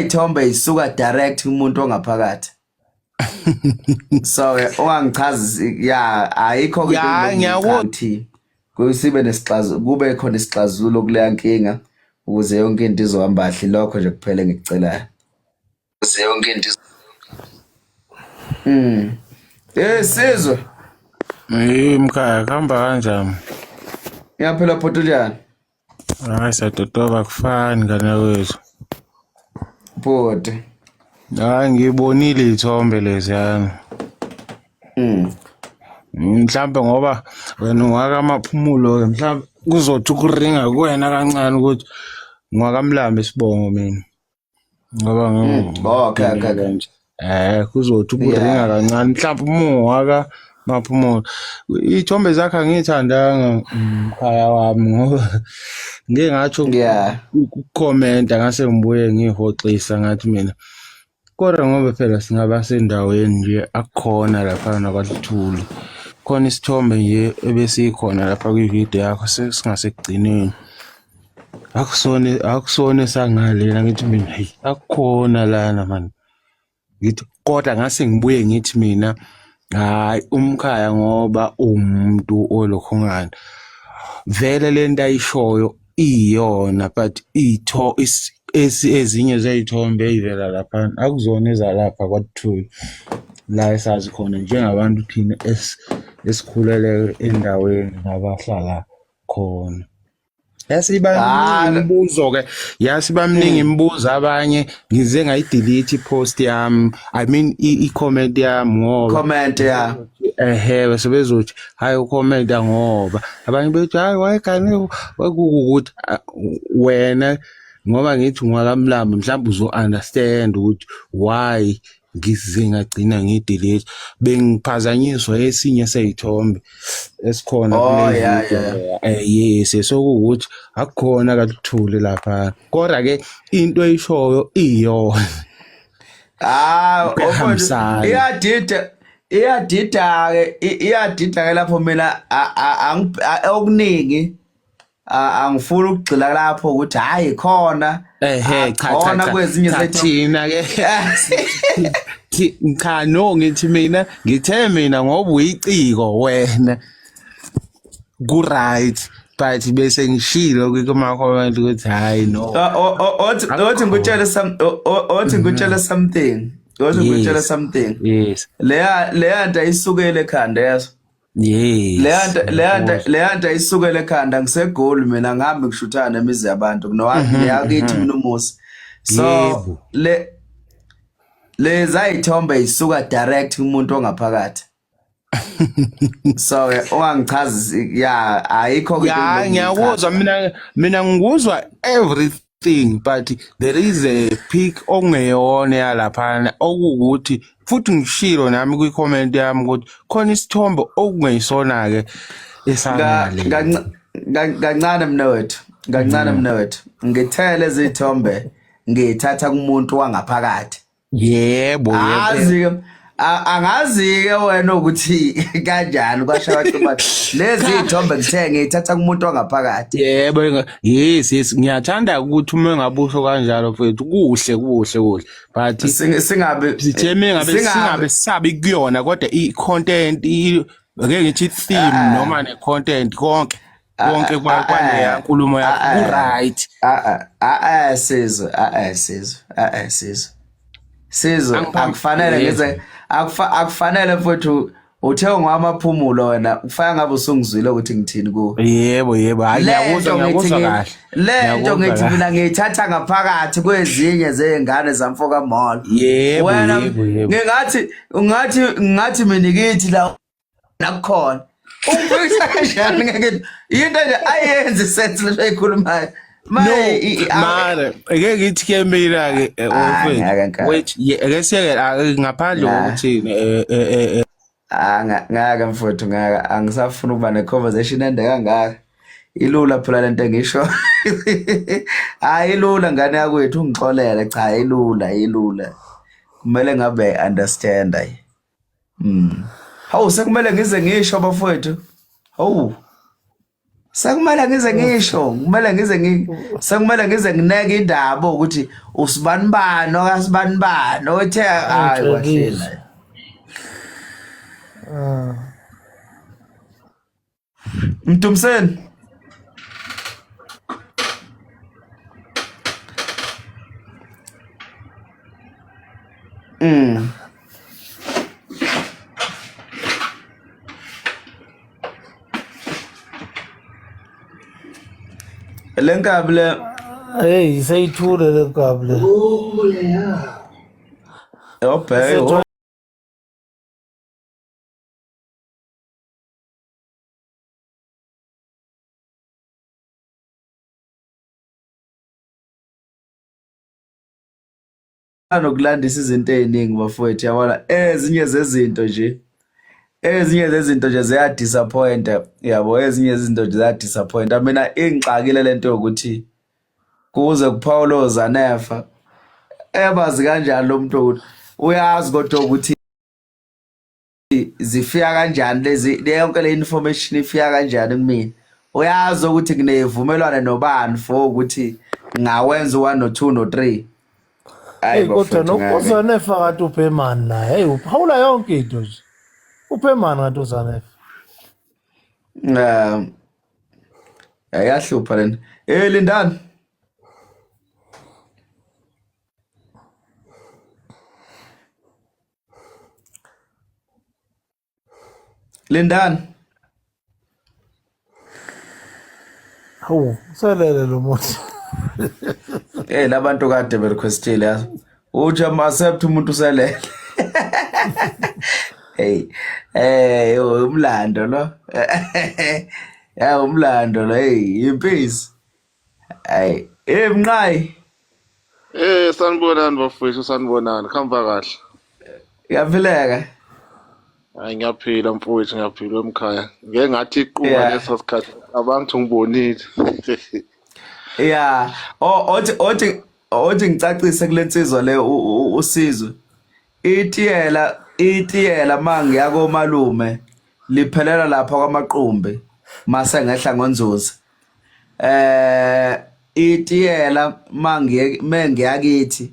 Ithombe isuka direct kumuntu ongaphakathi. So ke ungangichazi ya, ayikho ke. Ya, ngiyakuzwa. Ukuthi kusibe nesixazo, kube khona isixazululo kuleya nkinga ukuze yonke into izohamba kahle. Lokho nje kuphela engikucelayo. Ukuze yonke into. Eh, Sizwe. Hey mkhaya, kuhamba kanjani? Ngiyaphila bhuti, unjani? Hayi, siyadodoba, kufani ngane wethu. Bhuti. Hayi, ngibonile iy'thombe leziyana. Mhlambe ngoba wena ungakamaphumulo-ke, mhlambe kuzothi ukuringa kuwena kancane ukuthi ngwakamlambo isibongo mina. Ngoba Okay. nje. Kuzothi ukuringa kancane mhlawumbe uma ungaka maphumulo. Iy'thombe zakhe angiyithandanga, mkhaya wami, ngoba ngike ngathi ukukhomenta, ngase ngibuye ngihoxisa, ngathi mina kodwa ngoba phela singaba sendaweni nje akukhona laphana kwaLuthuli. Khona isithombe nje ebesikhona lapha kwividiyo yakho sesingasekugcineni. Akusona, akusona esangalena. Ngithi mina, hey, akukhona lana man. Ngithi kodwa ngase ngibuye ngithi mina, hayi umkhaya, ngoba umuntu olokhungana vele lento ayishoyo iyona, but itho ezinye zey'thombe ey'vela laphana akuzona ezalapha kwaThuli la esazi khona njengabantu thina esikhulele endaweni nabahlala khona. Yasiba Ah, miningi imibuzo-ke, yasiba miningi imibuzo abanye, ngize ngayi-delete i-post yami, I mean i-comment yami, ngoba Comment, ya. Ehe, bese bezothi hayi, ukhomenta ngoba abanye bethi hayi, wayegane ukuthi wena, ngoba ngithi ungwakamlambo, mhlawumbe uzo-understand ukuthi why ngize ngagcina ngiyi-delete. Bengiphazanyiswa esinye sey'thombe esikhona kule video. Yes, sokuwukuthi akukhona kaLuthuli lapha, kodwa-ke into eyishoyo iyona. Ah, mfowethu, Kuyahambisana. Iyadida, iyadida ke, iyadida ke lapho. Mina okuningi angifuni ukugxila lapho ukuthi hayi khona Ehe, cha cha. Khona Cha kwezinye cha, zethu. Thina ke cha, no, ngithi mina, ngithe mina ngoba uyiciko wena ku right, but bese ngishilo kuma comment ukuthi hayi, no. Ah, othi ngikutshele some othi ngikutshele something, othi ngikutshele something. Yes. Leya nto ayisukele ekhanda, yazo. Leya nto ayisukele ekhanda. NgiseGoli mina, ngihambe ngishuthana nemizi yabantu neyakithi mina umuzi, so le leza ithombe isuka direct kumuntu ongaphakathi. So ke ungangichazi ya, ayikho ke. Ya, ngiyakuzwa mina, mina ngikuzwa everything, but there is a pic okungeyona yalaphana, okuwukuthi futhi ngishilo nami kwi-comment yami ukuthi khona isithombe okungeyisona-ke esangale. Kancane mna wethu, kancane mna wethu, ngithele izithombe ngiyithatha kumuntu wangaphakathi. Yebo. Azi ke, angazi ke wena ukuthi kanjani kwasha kwacima. Lezi iy'thombe ngithe ngiyithatha kumuntu wangaphakathi. Yebo, yes, ngiyathanda ukuthi uma ngabe usho kanjalo mfethu, kuhle kuhle kuhle, but Singabi sithe ngabe singabe sabi kuyona, kodwa i-content, ake ngithi i-theme noma ne-content, konke konke kwaleya nkulumo yakho ku-right. A Sizwe, a Sizwe, a Sizwe, Sizwe, akufanele ngize akufanele mfowethu, uthe ungwamaphumulo wena, kufanele ngabe usungizwile ukuthi ngithini kuwe. Yebo, hayi, ngiyakuzwa, ngiyakuzwa kahle. Le nto Ngiyakuzwa ngithi kahle. mina ngiyithatha ngaphakathi kwezinye zey'ngane zamfoka mall. Wena Yebo. ngingathi ungathi ngathi mina kithi la nakukhona ungifisa kanjani ngeke into nje ayenzi sense lento ayikhulumayo. No, mara ake ngithi ke mina ke Ah, ngeke mfethu, nkabi. wait, ake siyeke ngaphandle Nah. kokuthi Ah, ngeke mfowethu, ngeke, angisafuni ukuba ne-conversation ende kangaka. Ilula phela lento engisho, hayi, ilula ngane yakwethu, ungixolele, cha, ilula, ilula, kumele ngabe understand ayi. Hawu, sekumele ngize ngisho bafowethu, hawu. Sekumele ngize ngisho, kumele ngize ngi sekumele ngize ngineke indaba ukuthi usibanibani okasibanibani othe hayi Ungixolise. kwahlela. Ah. Mdumiseni. Le nkabi le Hey, seyithule le nkabi le. obheke nokulandisa izinto ey'ningi bafowethu yabona ezinye zezinto nje ezinye zezinto nje ziyadisappointa yabo ezinye izinto nje ziyadisappointa mina ingixakile lento yokuthi kuze kuphawule ozanefa ebazi kanjani lo muntu ukuthi uyazi kodwa ukuthi zifika kanjani lezi yonke le information ifika kanjani kumina uyazi ukuthi nginevumelwano nobani for ukuthi ngawenza u1 no2 no3 Hayi kodwa nokuzanefa kade ubhemani naye hey uphawula yonke into nje ubhemani kanti uzanefa um ayahlupha lena eh lindani Lindani. Hawu, uselele lo muntu. Eh labantu kade berequestile yazi. Uthi ama accept umuntu uselele. Hey, eh umlando lo. Ya umlando lo hey impisi. Hey, eh mnqayi. Eh sanibonani bafowethu sanibonani kuhamba kahle. Uyaphileka. Hayi ngiyaphila mfowethu ngiyaphila emkhaya. Ngeke ngathi iquba leso sikhathi abantu ngibonile. Yeah. Oh othi othi othi ngicacise kulensizwa le usizwe. Itiyela itiyela mangiya komalume liphelela lapha kwamaqumbi mase ngehla ngonzuza. Eh itiyela mangiye mengiyakithi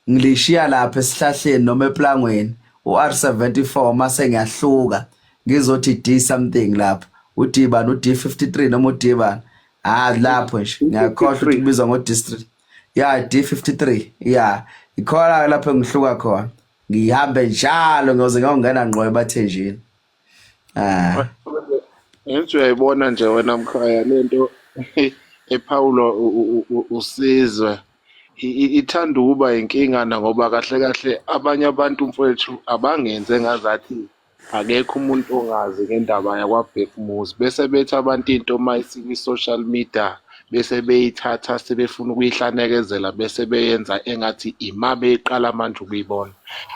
ngilishiya lapha esihlahleni noma eplangweni uR74 mase ngiyahluka ngizothi D something lapha uD bani uD53 noma uD bani ah lapho nje ngiyakhohlwa ukuthi kubizwa ngo district ya D53 ya ikhona lapho engihluka khona ngihambe njalo ngiyoze ngiyongena ngqo ebathenjini ah Ngithi uyayibona nje wena mkhaya lento ephawulwa usizwe ithanda ukuba inkingana ngoba kahle kahle abanye abantu mfowethu abangenze ngazathi akekho umuntu ongazi ngendaba yakwaBhekumuzi bese bethi abantu into uma isikwi-social media bese beyithatha sebefuna ukuyihlanekezela bese beyenza engathi ima beyiqala manje ukuyibona.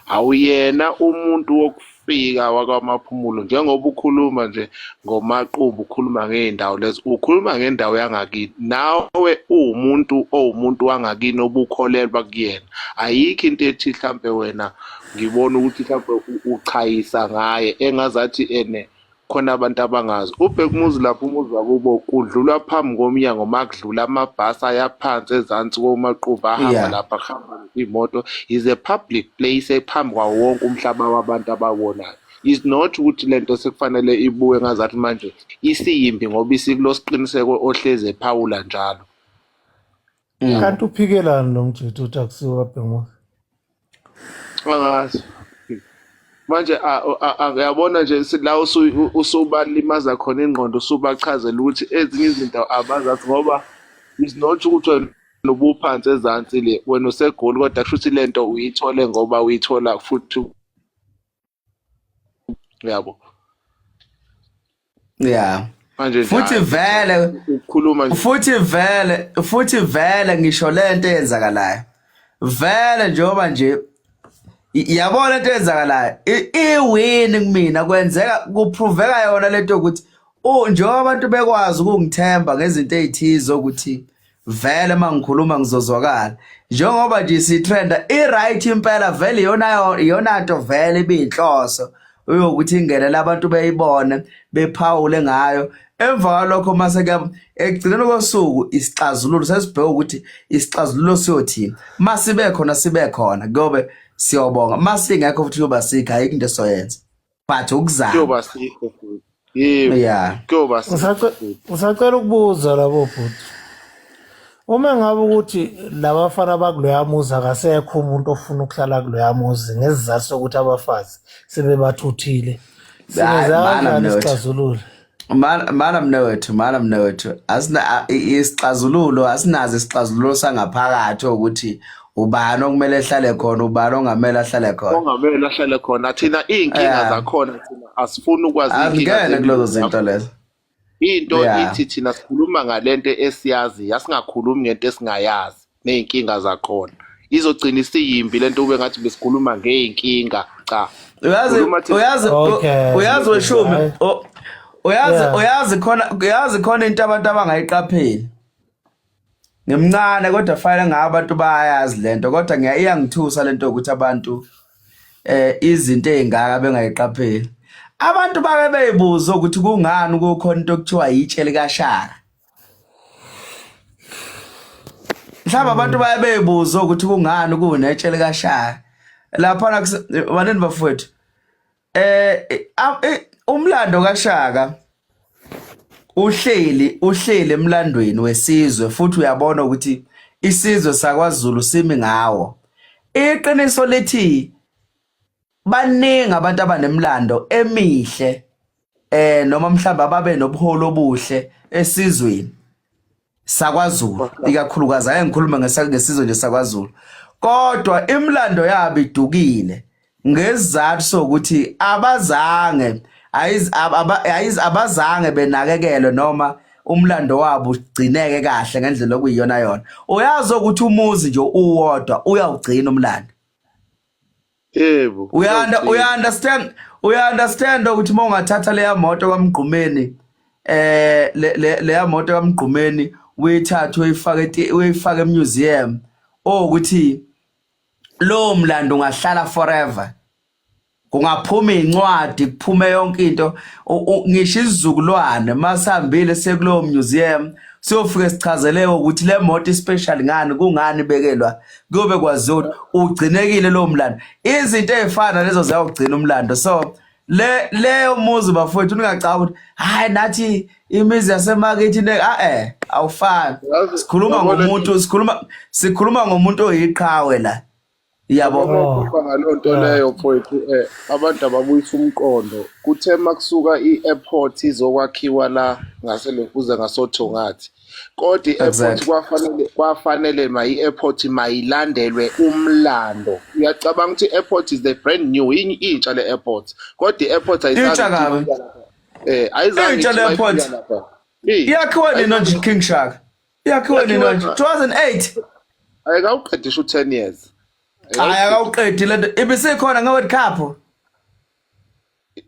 Awuyena umuntu fika wakwaMaphumulo njengoba ukhuluma nje ngoMaqumbu ukhuluma ngey'ndawo lezo ukhuluma ngendawo yangakini nawe uwumuntu owumuntu wangakini obukholelwa kuyena ayikho into ethi mhlampe wena ngibona ukuthi mhlampe uchayisa ngaye engazathi ene khona abantu abangazi ubhekumuzi lapho umuzi wakubo kudlulwa phambi komnyango makudlula amabhasi ayaphansi ezansi komaqumba ahamba yeah. lapha kuhamba iy'moto is a public place ephambi kwawo wonke umhlaba wabantu abawonayo is not ukuthi lento sekufanele ibuke ngazathi manje isiyimbi ngoba isikulo siqiniseko ohlezi ephawula njalo Kanti uphikelani lo mjitha uthi akusiwo kaBhenguza? Angazi. Manje uyabona nje la usubalimaza khona ingqondo usubachazela ukuthi ezinye izinto abazazi ngoba is not ukuthi wena ubuphansi ezansi le wena usegoli kodwa kusho ukuthi lento uyithole ngoba uyithola futhi yabo yeah manje futhi vele ukukhuluma futhi vele futhi vele ngisho lento eyenzakalayo vele njengoba nje yabona into eyenzakalayo iwin kumina kwenzeka kuproveka yona lento ukuthi njengoba abantu bekwazi ukungithemba ngezinto ezithize ukuthi vele uma ngikhuluma ngizozwakala njengoba nje sitrenda i-right impela vele iyona iyona nto vele ibiyinhloso uyokuthi ingene labantu beyibone bephawule ngayo emva kwalokho mase ke ekugcineni kosuku isixazululo sesibheka ukuthi isixazululo siyothini masibe khona sibe khona kuyobe siyobonga masingekho futhi kuyoba sikho ayikho into esoyenza but ukuzama kuyoba sikho futhi yebo yeah kuyoba sikho futhi Ngisacela ukubuza labo bhuti. Uma ngabe ukuthi labafana bakuloya muzi akasekho umuntu ofuna ukuhlala kuloya muzi ngesizathu sokuthi abafazi sebebathuthile. Hayi, Singenza mana kanjani mnewethu. isixazululo? Mana mnewethu, mana mnewethu. Asina isixazululo, asinazo isixazululo sangaphakathi ukuthi ubani okumele ehlale khona, ubani ongamele ahlale khona. Ongamele ahlale khona thina iy'nkinga zakhona thina asifuni ukwazi iy'nkinga Asingene kulezo zemizi zinto lezo. Into ithi thina sikhuluma ngalento esiyaziyo, asingakhulumi ngento esingayazi ney'nkinga zakhona. Izogcina isiyimbi lento kube ngathi besikhuluma ngey'nkinga. Cha. Uyazi Khuluma thina. uyazi Okay. uyazi weshumi Hayi. uyazi uyazi khona into abantu abangayiqapheli. Ngimncane kodwa fanele ngabe abantu bayazi lento kodwa ngiya iyangithusa lento yokuthi abantu izinto ezingaka bengayiqapheli. Abantu bake beyibuza ukuthi kungani kukhona into okuthiwa yitshe likaShaka. Mhlawumbe abantu baye beyibuza ukuthi kungani kunetshe likaShaka. Lapha banini bafowethu umlando kaShaka uhleli emlandweni wesizwe futhi uyabona ukuthi isizwe sakwaZulu simi ngawo. Iqiniso lithi baningi abantu abanemlando emihle noma mhlawumbe ababe nobuholi obuhle esizweni sakwaZulu ikakhulukazi ake ngikhulume ngesizwe nje sakwaZulu kodwa imilando yabo idukile ngesizathu sokuthi abazange abazange benakekelwe noma umlando wabo ugcineke kahle ngendlela okuyiyona yona. Uyazi ukuthi umuzi nje uwodwa uyawugcina umlando. Yebo. Uyanda uya understand uya understand ukuthi uma ungathatha leya moto kwaMgqumeni leya moto kaMgqumeni uyithathe uyifake uyifake emuseum ukuthi lo mlando ungahlala forever. Kungaphuma incwadi kuphume yonke into ngisho isizukulwane masihambile sekulowo museum siyofike sichazeleke ukuthi le moto ispecial ngani kungani ibekelwa kuyobe kwaziwa ukuthi ugcinekile lowo mlando. Izinto ezifana lezo ziyawugcina umlando. So le leyo muzi bafowethu ningacaba ukuthi hayi nathi imizi yasemakithi ne awufani. Sikhuluma ngomuntu sikhuluma ngomuntu oyiqhawe la. Yabo. Ngoba ngaloo nto leyo mfowethu abantu ababuyisa umqondo. Kuthe makusuka i-airport izokwakhiwa la ngaseLemfuza ngasoThongathi. Kodwa i-airport kwafanele ma i-airport mayilandelwe umlando. Uyacabanga ukuthi i-airport is the brand new, intsha le airport. Kodwa i-airport ayizange ayizange intsha le airport. Iyakhiwa nini nje King Shaka? Iyakhiwa nini nje? 2008. Ayikawuqedisha u10 years. Hayi akawuqedi lento. Ibisikhona nge-World Cup.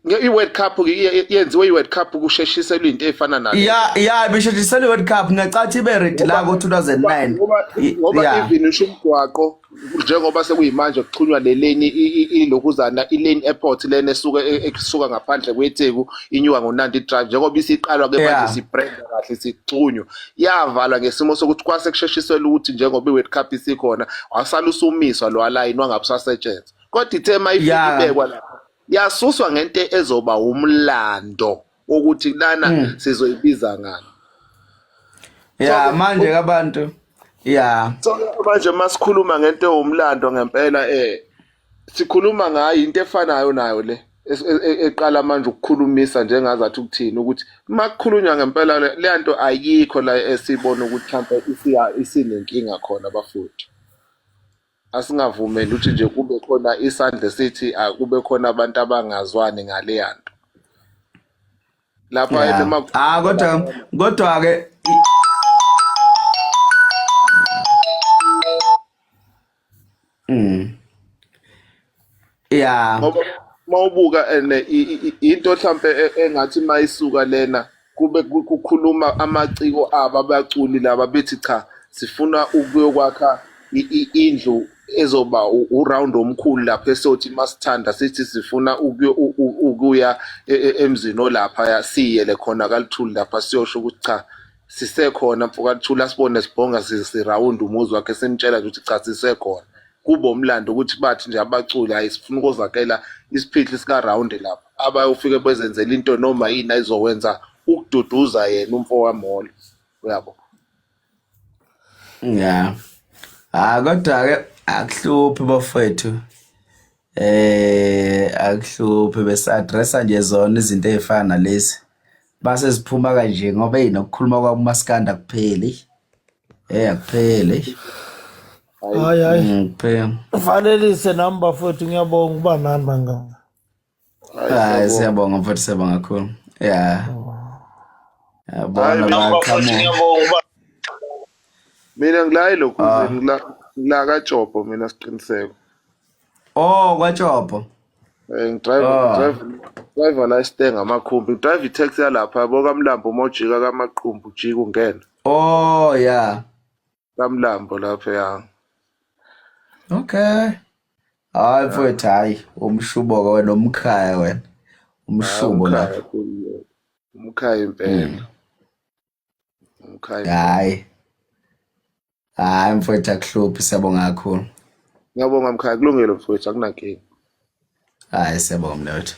I-World Cup yenziwe i-World Cup kusheshiselwa into efana nayo. Ya ibisheshiselwa i-World Cup ngiyacathi ibe ready la ngo-2009. Ngoba even usho umgwaqo njengoba sekuyimanje kuxhunywa le lane ilokuzana i-lane airport lena esuka ekusuka ngaphandle kweTheku inyuka ngoNandi Drive njengoba isiqalwa ke manje sibrand kahle sixhunywa yavalwa ngesimo sokuthi kwase kusheshiselwa ukuthi njengoba i-World Cup isikhona wasala usumiswa lo line wangabusasetshenzwa kodwa ithe mayifika ibekwa lapha yasuswa ngento ezoba umlando wokuthi lana sizoyibiza ngani. Ya manje abantu ya so manje masikhuluma ngento ewumlando ngempela sikhuluma ngayo into efanayo nayo le eqala manje ukukhulumisa njengazathi ukuthini ukuthi makukhulunywa ngempela le nto ayikho la esibona ukuthi mhlawumbe isinenkinga khona bafowethu. Asingavumeli ukuthi nje kube khona isandla sithi akube khona abantu abangazwani ngaleya nto lapha noma kodwa ke ya ngoba mawubuka ene into mhlambe engathi mayisuka lena kube kukhuluma amaciko aba abaculi laba bethi cha sifuna ukuyokwakha indlu ezoba uround omkhulu lapha esothi masithanda sithi sifuna ukuya emzini olapha ya siyele khona kaLuthuli lapha siyosho ukuthi cha sisekhona mfoka Luthuli asibone sibhonga siround umuzi wakhe simtshela nje ukuthi cha sisekhona kube umlando ukuthi bathi nje abaculi hayi sifuna ukozakela isiphihli sika round lapha abayofike bezenzela into noma yini ayizokwenza ukududuza yena umfo wamolo uyabo. Yeah. Ah kodwa ke akuhluphi bafethu. Eh akuhluphi bese addressa nje zona izinto ezifana nalezi. Base ziphuma kanje ngoba hey nokukhuluma kwakumaskanda kupheli. Eh akupheli. Hayi hayi. Kupheli. Valelise nami bafowethu ngiyabonga ukuba nani bangani. Hayi siyabonga mfowethu siyabonga kakhulu. Yeah. Yabona baqhamuka. Mina ngila ilokhu ngila ngila kaJobo mina siqiniseko. Oh kwaJobo. Eh ngidrive drive drive la istenga amakhumbi. Drive i-taxi yalapha yabo kaMlambo mojika kaMaqumbu ujika ungena. Oh yeah. KaMlambo lapha ya. Okay. Hayi mfowethu hayi umshubo ke wena umkhaya wena. Umshubo lapha. Umkhaya impela. Umkhaya. Hayi. Hayi mfowethu akuhluphi siyabonga kakhulu. Ngiyabonga mkhaya kulungile mfowethu akunankinga. Hayi siyabonga mnewethu.